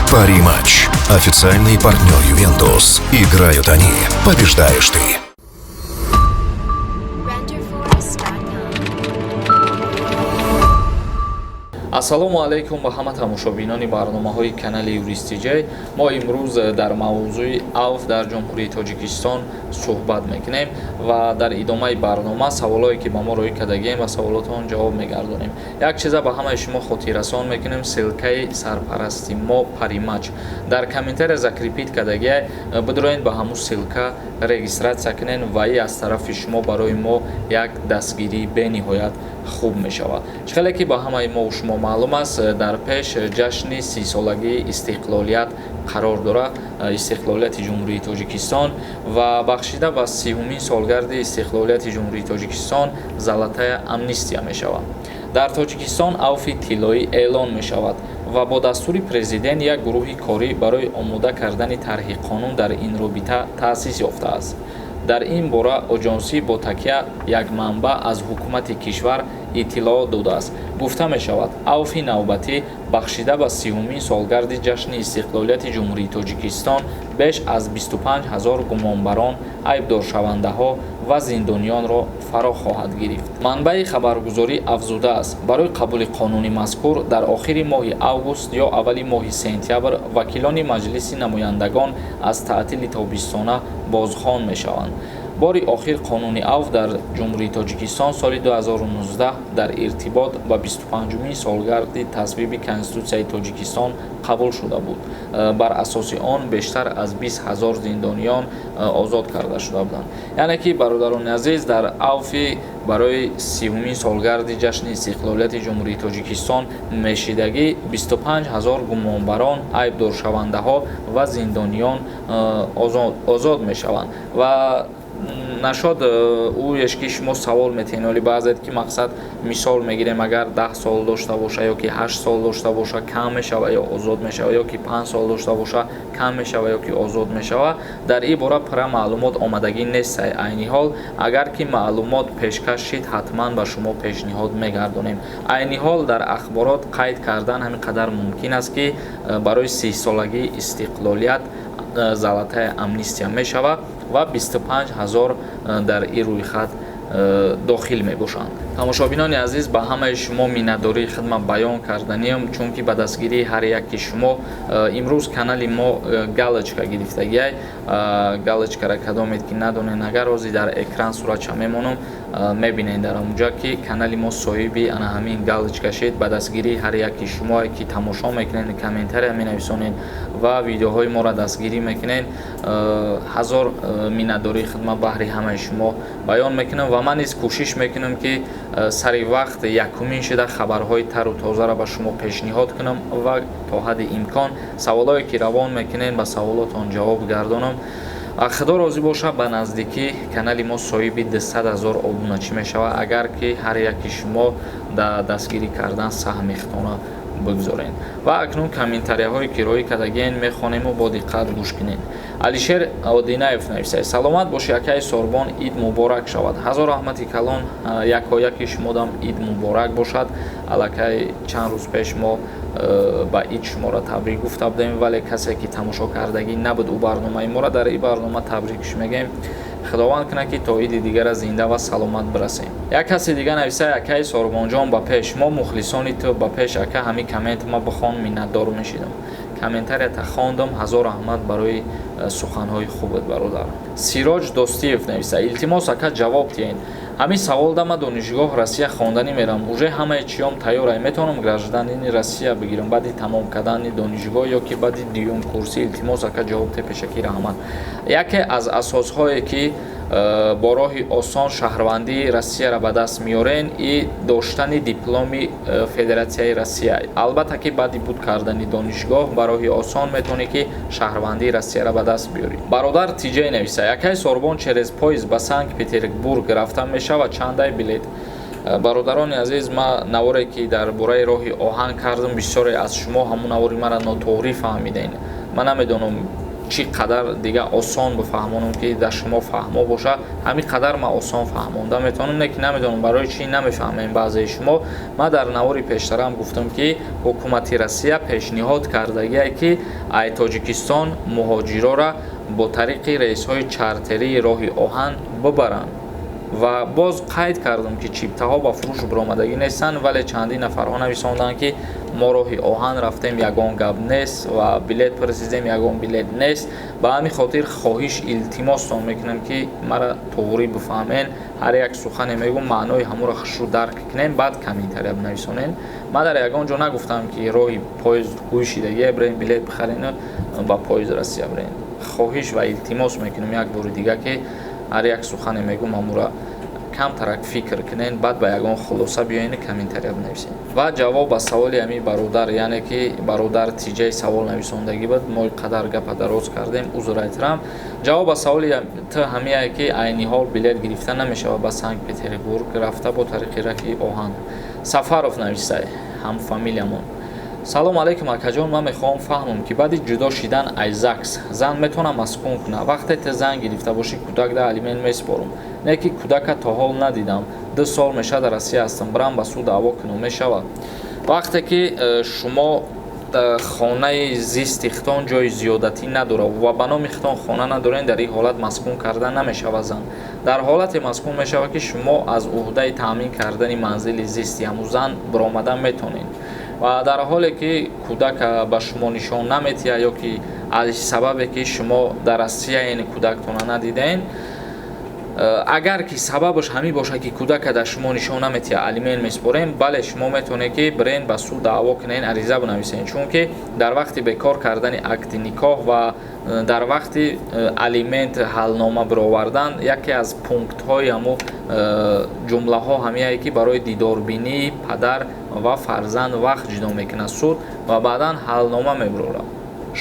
Пари-матч. Официальный партнер «Ювентус». Играют они. Побеждаешь ты. Renderforest.com. Ассалому алайкум ба ҳама тамошобинони барномаҳои канали Юрист Тиҷай. Мо имрӯз дар мавзӯи авф дар Ҷумҳурии Тоҷикистон суҳбат мекунем ва дар идомаи барнома саволое ки ба мо роҳӣ кардагием, ба саволотон ҷавоб мегардонем. Як чиза ба ҳамаи шумо хотиррасон мекунем: ссылкаи сарпарасти мо Паримач дар комментария закрепить кардагия. Бидроен, ба ҳамун ссылка регистрация кунен ва и аз тарафи шумо барои мо як дастгирии бениҳоят хуб мешавад. Чӣ хеле ки ба ҳамаи мо шумо маълум аст, дар пеш ҷашни 30-солагии истиқлолият қарор дорад, истиқлолияти Ҷумҳурии Тоҷикистон, ва бахшида ба 30-умин солгарди истиқлолияти Ҷумҳурии Тоҷикистон золотая амнистия мешавад. Дар Тоҷикистон авфи тиллоӣ эълон мешавад ва бо дастури президент як гурӯҳи корӣ барои омода кардани тарҳи қонун дар ин робита таъсис ёфтааст. Дар ин бора оҷонсӣ бо такя як манбаъ аз ҳукумати кишвар иттилоот додааст. Гуфта мешавад, авфи навбатӣ бахшида ба 30-умин солгарди ҷашни истиқлолияти Ҷумҳурии Тоҷикистон беш аз 25 ҳазор гумонбарон, айбдоршавандаҳо ва зиндониёнро фаро хоҳад гирифт. Манбаи хабаргузорӣ афзудааст, барои қабули қонуни мазкур дар охири моҳи август ё аввали моҳи сентябр вакилони Маҷлиси намояндагон аз таътили тобистона бозхон мешаванд. Бори охир қонуни авф дар Ҷумҳурии Тоҷикистон соли 2019 дар иртибот ба 25-умин солгарди тасвиби Конститутсияи Тоҷикистон қабул шуда буд. Бар асоси он бештар аз 20 ҳазор зиндониён озод карда шуда буданд. Яъне ки, бародарони азиз, дар авфи барои 30-умин солгарди ҷашни истиқлолияти Ҷумҳурии Тоҷикистон мешидагӣ 25 ҳазор гумонбарон, айбдоршавандаҳо ва зиндониён озод мешаванд. Ва нашод ӯ ки шумо савол метиҳен, оли баъзет ки мақсад, мисол мегирем, агар 10 сол дошта боша ё ки 8 сол дошта боша, кам мешава ё озод мешава, ё ки 5 сол дошта боша, кам мешава ё ки озод мешава, дар ин бора пурра маълумот омадагӣ нест. Айни ҳол агар ки маълумот пешкаш шид, ҳатман ба шумо пешниҳод мегардонем. Айни ҳол дар ахборот қайд кардан ҳамин қадар мумкин аст, ки барои 30-солагии истиқлолият золотая амнистия мешавад ва 25 ҳазор дар ин рӯйхат дохил мебошанд. Тамошобинони азиз, ба ҳамаи шумо миннатдории хидмат баён карданиам, чунки ба дастгирии ҳар яки шумо имрӯз канали мо галочка гирифтагиай. Галочкара кадомед ки надонед, агар ҳозир дар экран суратша мемонам, мебинед дар онҷа, ки канали мо соҳиби ана ҳамин галочка шид. Ба дастгирии ҳар яки шумое ки тамошо мекунед, комментария менависонед ва видеоҳои моро дастгирӣ мекунед, ҳазор миннатдории хидмат баҳри ҳамаи шумо баён мекунам. Ва ман низ кӯшиш мекунам, ки сари вақт якумин шуда хабарҳои тару тозаро ба шумо пешниҳод кунам ва то ҳадди имкон саволое ки равон мекунед, ба саволотон ҷавоб гардонам. Худо розӣ бошад, ба наздикӣ канали мо соҳиби 200 ҳазор обуначӣ мешавад, агар ки ҳар яки шумо дар дастгирӣ кардан саҳми худтона бигзоред. Ва акнун комментарияҳое ки роҳӣ кардагиен мехонему бо диққат гӯш кунед. Алишер Одинаев нависад: «Саломат боши, акаи Сорбон, ид муборак шавад». Ҳазор раҳмати калон, якояки шумодам ид муборак бошад. Аллакай чанд рӯз пеш мо ба ид шуморо табрик гуфта будем, вале касе ки тамошо кардагӣ набуд ӯ барномаи моро, дар ин барнома табрикш мегӯем. Худованд кунад, ки то иди дигара зинда ва саломат бирасем. Як каси дига нависа: «Акаи Сорбонҷон, ба пеш, мо мухлисони ту, ба пеш, ака, ҳамин коммент ма бихон, миннатдор мешидам». Комментарията хондам, ҳазор раҳмат барои суханҳои хубат, бародар. Сироҷ Достиев нависа: «Илтимос, ака, ҷавоб диҳед ҳамин савол да. Ма донишгоҳ Россия хонданӣ мерам, уже ҳамаи чиём тайёрай, метавонам гражданини Россия бигирам баъди тамом кардани донишгоҳ ё ки баъди дуюм курсӣ? Илтимос, ака, ҷавоб те, пешакӣ раҳмат». Яке аз асосҳое ки бо роҳи осон шаҳрвандии Россияро ба даст меорен, и доштани дипломи Федератсияи Россия. Албатта ки баъди буд кардани донишгоҳ ба роҳи осон метавонӣ ки шаҳрвандии Россияро ба даст биёрӣ. Бародар Тиҷай нависа: «Акай Сорбон, через поезд ба Санкт Петербург рафтан мешавад? Чандай билет?» Бародарони азиз, ман наворе ки дар бораи роҳи оҳан кардам, бисёре аз шумо ҳамун навори маро нотоғрӣ фаҳмидем. Ман намедонам. Чӣ қадар дига осон бифаҳмонам, ки дар шумо фаҳмо боша, ҳамин қадар ман осон фаҳмонда метавонам, не ки намедонам барои чӣ намефаҳмем баъзеи шумо. Ман дар навори пештарам гуфтам, ки ҳукумати Россия пешниҳод кардагие, ки ай Тоҷикистон муҳоҷирора бо тариқи рейсҳои чартерии роҳи оҳан бибаранд. Ва боз қайд кардам, ки чиптаҳо ба фурӯш баромадагӣ нестанд, вале чандин нафарҳо нависонданд, ки мо роҳи оҳан рафтем, ягон гап нест ва билет пурсидем, ягон билет нест. Ба ҳамин хотир хоҳиш, илтимостон мекунам, ки мара туғрӣ бифаҳмен. Ҳар як сухане мегӯм, маънои ҳамуро хушрӯ дарк кунем, баъд комментария бинависонем. Ман дар ягон ҷо нагуфтам, ки роҳи поезд гӯй шидагия, бирем билет бихарену ба поезд Россия бирем. Хоҳиш ва илтимос мекунам як бори дига, ки ҳар як сухане мегӯм, ҳамура камтарак фикр кунен, баъд ба ягон хулоса биёен, комментария бинависен. Ва ҷавоб ба саволи ҳамин бародар, яъне ки бародар тиҷаи савол нависондагӣ буд, мо қадар гапа дароз кардем, узр айтирам. Ҷавоб ба саволи т ҳамияе, ки айни ҳол билет гирифта намешавад ба Санкт Петербург рафта бо тариқи раҳи оҳан. Сафаров нависай, ҳам фамилиямон. Салом алейкум, акаҷон. Ман мехоҳам фаҳмам, ки баъди ҷудо шидан аз ЗАГС зан метавонам маскун кунад? Вақте те зан гирифта бошӣ, кӯдак да алимент месупорум, не ки кӯдака то ҳол надидам, 2 сол мешавад дар Россия ҳастам. Бирам ба суд даъво кунам, мешавад? Вақте ки шумо хонаи зисти хитон ҷои зиёдатӣ надорад ва ба номи хитон хона надоред, дар ин ҳолат маскун карда намешавад. Зан дар ҳолате маскун мешавад, ки шумо аз уҳдаи таъмин кардани манзили зисти ҳамун зан баромада метавонед ва дар ҳоле ки кӯдак ба шумо нишон наметиҳад ё ки аз сабабе ки шумо дар Россия ин кӯдактона надидаен. Агар ки сабабаш ҳамин бошад, ки кӯдака дар шумо нишон наметиҳад, алимент месупорем, бале, шумо метавонед, ки бирен ба суд даъво кунен, ариза бинависен, чунки дар вақти бекор кардани акди никоҳ ва дар вақти алимент ҳалнома бировардан яке аз пунктҳои ҳамун ҷумлаҳо ҳамияе, ки барои дидорбинии падар ва фарзанд вақт ҷудо мекунад суд ва баъдан ҳалнома мебирорад.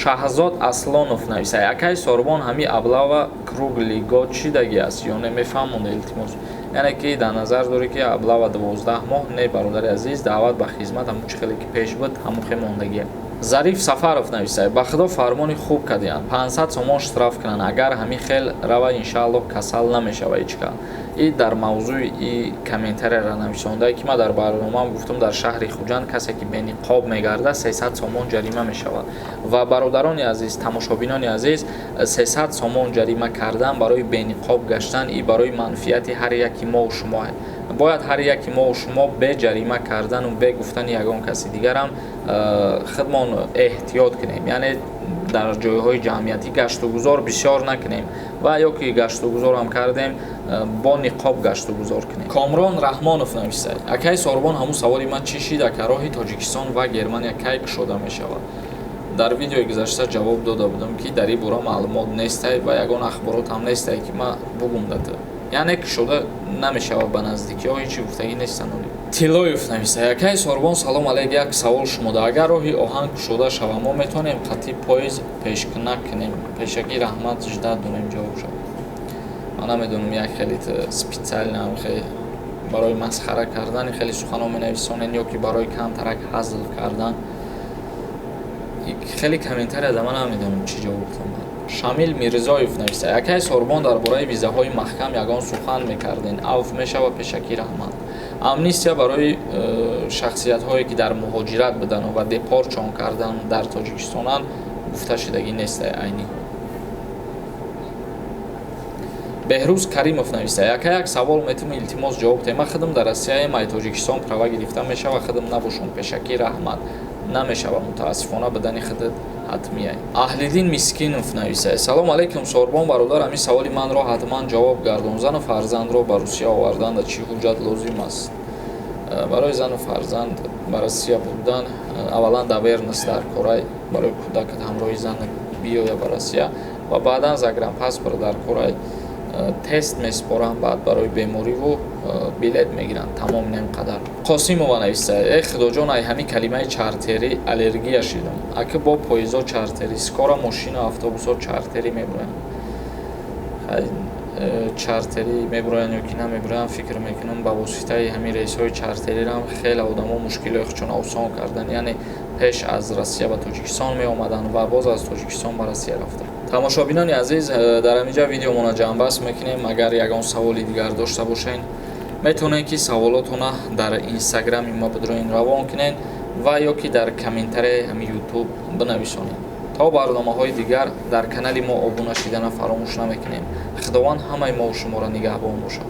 Шаҳзод Аслонов нависад: акаи Сорбон, ҳами облава круглый год чӣ даги аст ё не, мефаҳмонда, илтимос. Яъне ки дар назар дорӣ, ки облава 12 моҳ? Не, бародари азиз, даъват ба хизмат ҳамун чӣ хеле ки пеш буд, ҳамун хел мондагия. Зариф Сафаров нависад: ба худо, фармони хуб кардианд, 500 сомон штраф кунанд. Агар ҳамин хел рава, иншааллоҳ, касал намешава ҳеҷ кас. И дар мавзӯи и комментарияро нависондае, ки ман дар барномаам гуфтам, дар шаҳри Хуҷанд касе ки бениқоб мегардад, 300 сомон ҷарима мешавад. Ва бародарони азиз, тамошобинони азиз, 300 сомон ҷарима кардан барои бениқоб гаштан и барои манфиати ҳар яки мову шумо. Бояд ҳар яки мову шумо бе ҷарима кардану бе гуфтани ягон каси дигарам худмон эҳтиёт кунем, яъне дар ҷойҳои ҷамъиятӣ гаштугузор бисёр накунем ва ё ки гаштугузорам кардем, бо ниқоб гаштугузор кунем. Комрон Раҳмонов нависад: акаи Сорбон, ҳамун саволи ман чӣ шид? Ака, роҳи Тоҷикистон ва Германия кай кушода мешавад? Дар видеои гузашта ҷавоб дода будам, ки дар ин бора маълумот нестай ва ягон ахборот ҳам нестай, ки ман бугум дата, яъне кушода намешавад ба наздикиҳо, ҳечи гуфтагӣ нестанд. Тиллоев нависад: акаи Сорбон, салом алейк. Як савол шумода: агар роҳи оҳан кушода шавад, мо метавонем қатъи поезд пешкунак кунем? Пешакӣ раҳмат, ждать дорем ҷавоб шавад. Ман намедонам, як хеле специально хеле барои масхара кардани хеле суханҳо менависонен ё ки барои камтарак ҳазл кардан хеле комментария да, ман намедонам чӣ ҷавоб гуфтам. Шамил Мирзоев нависад: акаи Сорбон, дар бораи визаҳои маҳкам ягон сухан мекарден, авф мешавад. Пешакӣ раҳмат. Амнистия барои шахсиятҳое, ки дар муҳоҷират будану ва депортшон кардан дар Тоҷикистонанд, гуфта шудагӣ нестай айни ҳол. Беҳрӯз Каримов нависад: яка, як савол метум, илтимос, ҷавоб те. Ман худам дар Россияем, ай Тоҷикистон права гирифта мешава, худам набошум? Пешакӣ раҳмат. Намешава, мутаассифона, будани худат ҳатмия. Аҳлиддин Мискинов нависад: салом алейкум, Сорбон бародар, ҳамин саволи манро ҳатман ҷавоб гардон. Зану фарзандро ба Русия оварданда чӣ ҳуҷҷат лозим аст? Барои зану фарзанд ба Россия бурдан аввалан доверенность дар корай, барои кӯдакат ҳамроҳи зан биёя ба Россия, ва баъдан загранпаспорт дар корай, тест месупоранд баъд барои бемориву билет мегиранд, тамом, инам қадар. Қосимова нависта: э худоҷон, ай ҳамин калимаи чартерӣ аллергия шидам. Аки бо поездо чартерӣ, скоро мошину автобусҳо чартерӣ мебуроянд. Чартерӣ мебуроянд ё ки намебуроянд, фикр мекунам, ба воситаи ҳамин рейсҳои чартерирам хеле одамо мушкилиҳои худшон осон карданд, яъне пеш аз Россия ба Тоҷикистон меомаданд ва боз аз Тоҷикистон ба Россия рафтанд. Тамошобинони азиз, дар ҳаминҷа видеомона ҷамъбаст мекунем. Агар ягон саволи дигар дошта бошед, метавонед, ки саволотона дар инстаграми ма бидроин равон кунед ва ё ки дар комментарияи ҳами Ютуб бинависонед. То барномаҳои дигар дар канали мо обуна шидана фаромӯш намекунем. Худованд ҳамаи мову шуморо нигаҳбон бошад.